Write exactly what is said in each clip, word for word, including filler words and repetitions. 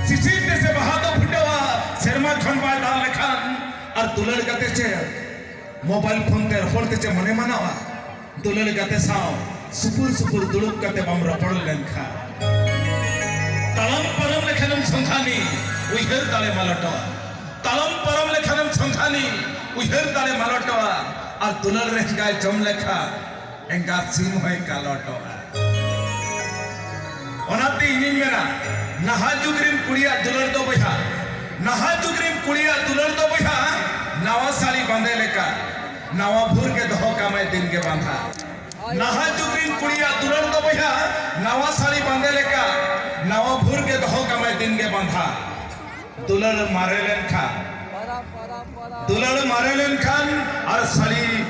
ᱥᱤᱥᱤᱨ ᱛᱮ ᱥᱮ ᱵᱟᱦᱟ ᱫᱚ ᱯᱷᱩᱴᱟᱹᱣᱟ, ᱥᱮᱨᱢᱟ ᱠᱷᱚᱱ ᱵᱟᱭ ᱫᱟᱜ ᱞᱮᱠᱷᱟᱱ᱾ ᱟᱨ ᱫᱩᱞᱟᱹᱲ ᱠᱟᱛᱮ ᱪᱮ ᱢᱳᱵᱟᱭᱤᱞ ᱯᱷᱳᱱ ᱛᱮ ᱨᱚᱯᱚᱲ ᱛᱮ ᱪᱮ ᱢᱚᱱᱮ ᱢᱟᱱᱟᱣᱟ? ᱫᱩᱞᱟᱹᱲ ᱜᱟᱛᱮ ᱥᱟᱶ ᱥᱩᱯᱩᱨ ᱥᱩᱯᱩᱨ ᱫᱩᱲᱩᱵ ᱠᱟᱛᱮ ᱵᱟᱢ ᱨᱚᱯᱚᱲ ᱞᱮᱱᱠᱷᱟᱱ᱾ ᱛᱟᱲᱟᱢ ᱯᱟᱨᱚᱢ ᱞᱮᱠᱷᱟᱱᱮᱢ ᱥᱚᱸᱫᱷᱟᱱᱤ, ᱩᱭᱦᱟᱹᱨ ᱫᱟᱲᱮ ᱢᱟᱞᱚᱴᱚᱜᱼᱟ᱾ ᱛᱟᱲᱟᱢ ᱯᱟᱨᱚᱢ ᱞᱮᱠᱷᱟᱱᱮᱢ ᱥᱚᱸᱫᱷᱟᱱᱤ, ᱩᱭᱦᱟᱹᱨ ᱫᱟᱲᱮ ᱢᱟᱞᱚᱴᱚᱜᱼᱟ᱾ ᱟᱨ ᱫᱩᱞᱟᱹᱲ ᱨᱮᱸᱜᱟᱭ ᱡᱚᱢ ᱞᱮᱠᱷᱟᱱ ᱮᱸᱜᱟᱛ ᱥᱤᱢ ᱦᱚᱸᱭ ᱠᱟᱞᱚᱴᱚᱜᱼᱟ᱾ ᱚᱱᱟᱛᱮ ᱤᱧᱤᱧ ᱢᱮᱱᱟ, ᱱᱟᱦᱟᱜ ᱡᱩᱜᱽ ᱨᱮᱱ ᱠᱩᱲᱤᱭᱟᱜ ᱫᱩᱞᱟᱹᱲ ᱫᱚ ᱵᱚᱭᱦᱟ, ᱱᱟᱦᱟᱜ ᱡᱩᱜᱽ ᱨᱮᱱ ᱠᱩᱲᱤᱭᱟᱜ ᱫᱩᱞᱟᱹᱲ ᱫᱚ ᱵᱚᱭᱦᱟ, ᱱᱟᱣᱟ ᱥᱟᱹᱲᱤ ᱵᱟᱸᱫᱮ ᱞᱮᱠᱟ, ᱱᱟᱣᱟ ᱵᱷᱩᱨ ᱜᱮ ᱫᱚᱦᱚ ᱠᱟᱢᱟᱭ ᱫᱤᱱ ᱜᱮ ᱵᱟᱸᱫᱷᱟ᱾ ᱱᱟᱦᱟᱜ ᱡᱩᱜᱽ ᱨᱮᱱ ᱠᱩᱲᱤᱭᱟᱜ ᱫᱩᱞᱟᱹᱲ ᱫᱚ ᱵᱚᱭᱦᱟ, ᱱᱟᱣᱟ ᱥᱟᱹᱲᱤ ᱵᱟᱸᱫᱮ ᱞᱮᱠᱟ, ᱱᱟᱣᱟ ᱵᱷᱩᱨ ᱜᱮ ᱫᱚᱦᱚ ᱠᱟᱢᱟᱭ ᱫᱤᱱ ᱜᱮ ᱵᱟᱸᱫᱷᱟ᱾ ᱫᱩᱞᱟᱹᱲ ᱢᱟᱨᱮ ᱞᱮᱱᱠᱷᱟᱱ, ᱫᱩᱞᱟᱹᱲ ᱢᱟᱨᱮ ᱞᱮᱱᱠᱷᱟᱱ ᱟᱨ ᱥᱟᱹᱲᱤ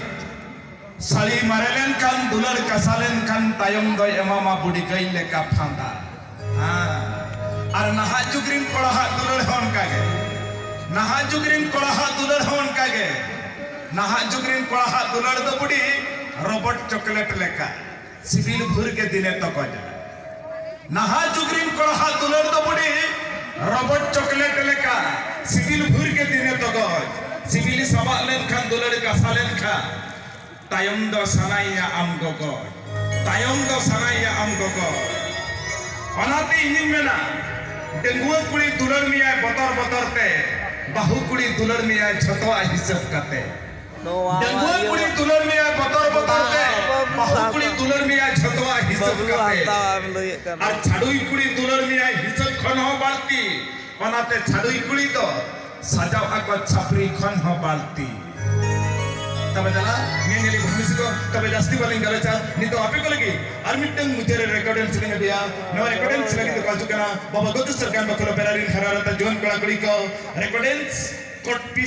ᱥᱟᱹᱲᱤ ᱢᱟᱨᱮ ᱞᱮᱱᱠᱷᱟᱱ, ᱫᱩᱞᱟᱹᱲ ᱠᱟᱥᱟ ᱞᱮᱱᱠᱷᱟᱱ, ᱛᱟᱭᱚᱢ ᱫᱚᱭ ᱮᱢᱟᱢᱟ ᱵᱩᱰᱤ ᱜᱟᱹᱭ ᱞᱮᱠᱟ ᱯᱷᱟᱸᱫᱟ᱾ ᱦᱮᱸ᱾ ᱟᱨ ᱱᱟᱦᱟᱜ ᱡᱩᱜᱽ ᱨᱮᱱ ᱠᱚᱲᱟ ᱦᱟᱜ ᱫᱩᱞᱟᱹᱲ ᱦᱚᱸ ᱚᱱᱠᱟ ᱜᱮ᱾ ᱱᱟᱦᱟᱜ ᱡᱩᱜᱽ ᱨᱮᱱ ᱠᱚᱲᱟ ᱦᱟᱜ ᱫᱩᱞᱟᱹᱲ ᱦᱚᱸ ᱚᱱᱠᱟ ᱜᱮ᱾ ᱱᱟᱦᱟᱜ ᱡᱩᱜᱽ ᱨᱮᱱ ᱠᱚᱲᱟ ᱦᱟᱜ ᱫᱩᱞᱟᱹᱲ ᱫᱚ ᱵᱩᱰᱤ ᱨᱚᱵᱚᱴ ᱪᱚᱠᱞᱮᱴ ᱞᱮᱠᱟ᱾ ᱥᱤᱵᱤᱞ ᱵᱷᱩᱨ ᱜᱮ ᱫᱤᱱᱮ ᱛᱚᱜᱚᱡᱟ᱾ ᱱᱟᱦᱟᱜ ᱡᱩᱜᱽ ᱨᱮᱱ ᱠᱚᱲᱟ ᱦᱟᱜ ᱫᱩᱞᱟᱹᱲ ᱫᱚ ᱵᱩᱰᱤ ᱨᱚᱵᱚᱴ ᱪᱚᱠᱞᱮᱴ ᱞᱮᱠᱟ᱾ ᱥᱤᱵᱤᱞ ᱵᱷᱩᱨ ᱜᱮ ᱫᱤᱱᱮ ᱛᱚᱜᱚᱡ᱾ ᱥᱤᱵᱤᱞ ᱥᱟᱵᱟᱜ ᱞᱮᱱᱠᱷᱟᱱ, ᱫᱩᱞᱟᱹᱲ ᱠᱟᱥᱟ ᱞᱮᱱᱠᱷᱟᱱ, ᱛᱟᱭᱚᱢ ᱫᱚ ᱥᱟᱱᱟᱭᱮᱭᱟ ᱟᱢ ᱜᱚᱜᱚ, ᱛᱟᱭᱚᱢ ᱫᱚ ᱥᱟᱱᱟᱭᱮᱭᱟ ᱟᱢ ᱜᱚᱜᱚ᱾ ᱚᱱᱟᱛᱮ ᱤᱧᱤᱧ ᱢᱮᱱᱟ, ᱰᱟᱺᱜᱩᱣᱟᱹ ᱠᱩᱲᱤ ᱫᱩᱞᱟᱹᱲ ᱢᱮᱭᱟᱭ ᱵᱚᱛᱚᱨ ᱵᱚᱛᱚᱨ ᱛᱮ, ᱵᱟᱹᱦᱩ ᱠᱩᱲᱤ ᱫᱩᱞᱟᱹᱲ ᱢᱮᱭᱟᱭ ᱡᱷᱚᱛᱚᱣᱟᱜ ᱦᱤᱥᱟᱹᱵ ᱠᱟᱛᱮ᱾ ᱰᱟᱺᱜᱩᱣᱟᱹ ᱠᱩᱲᱤ ᱫᱩᱞᱟᱹᱲ ᱢᱮᱭᱟᱭ ᱵᱚᱛᱚᱨ ᱵᱚᱛᱚᱨ ᱛᱮ, ᱵᱟᱹᱦᱩ ᱠᱩᱲᱤ ᱫᱩᱞᱟᱹᱲ ᱢᱮᱭᱟᱭ ᱡᱷᱚᱛᱚᱣᱟᱜ ᱦᱤᱥᱟᱹᱵ ᱠᱟᱛᱮ᱾ ᱟᱨ ᱪᱷᱟᱰᱩᱭ ᱠᱩᱲᱤ ᱫᱩᱞᱟᱹᱲ ᱢᱮᱭᱟᱭ ᱦᱤᱥᱟᱹᱵ ᱠᱷᱚᱱ ᱦᱚᱸ ᱵᱟᱹᱲᱛᱤ᱾ ᱚᱱᱟᱛᱮ ᱪᱷᱟᱰᱩᱭ ᱠᱩᱲᱤ ᱫᱚ ᱥᱟᱡᱟᱣ ᱟᱠᱚ ᱪᱷᱟᱯᱨᱤ ᱠᱷᱚᱱ ᱦᱚᱸ ᱵᱟᱹᱲᱛᱤ᱾ ᱛᱚᱵᱮ ᱫᱮᱞᱟ, ᱧᱮᱧᱮᱞᱤ ᱵᱷᱩᱢᱤᱥᱤ ᱠᱚ, ᱛᱚᱵᱮ ᱡᱟᱹᱥᱛᱤ ᱵᱟᱹᱞᱤᱧ ᱜᱟᱞᱚᱪᱟ᱾ ᱱᱤᱛᱚᱜ ᱟᱯᱮ ᱠᱚ ᱞᱟᱹᱜᱤᱫ ᱟᱨ ᱢᱤᱫᱴᱟᱝ ᱢᱩᱪᱟᱹᱫ ᱨᱮ ᱨᱮᱠᱚᱨᱰᱮᱱᱥ ᱞᱤᱧ ᱟᱹᱜᱩᱭᱟ᱾ ᱱᱚᱣᱟ ᱨᱮᱠᱚᱨᱰᱮᱱᱥ ᱞᱟᱹᱜᱤᱫ ᱫᱚᱠᱚ ᱦᱤᱡᱩᱜ ᱠᱟᱱᱟ ᱵᱟᱵᱟ ᱜᱚᱫᱩ ᱥᱚᱨᱠᱟᱨ ᱵᱟᱠᱷᱳᱞ ᱯᱮᱲᱟ ᱨᱤᱱ ᱦᱟᱨᱟ ᱨᱟᱛᱟ ᱡᱩᱣᱟᱹᱱ ᱠᱚᱲᱟ ᱠᱩᱲᱤ ᱠᱚ᱾ ᱨᱮᱠᱚᱨᱰᱮᱱᱥ ᱠᱚᱴ ᱯᱤᱥ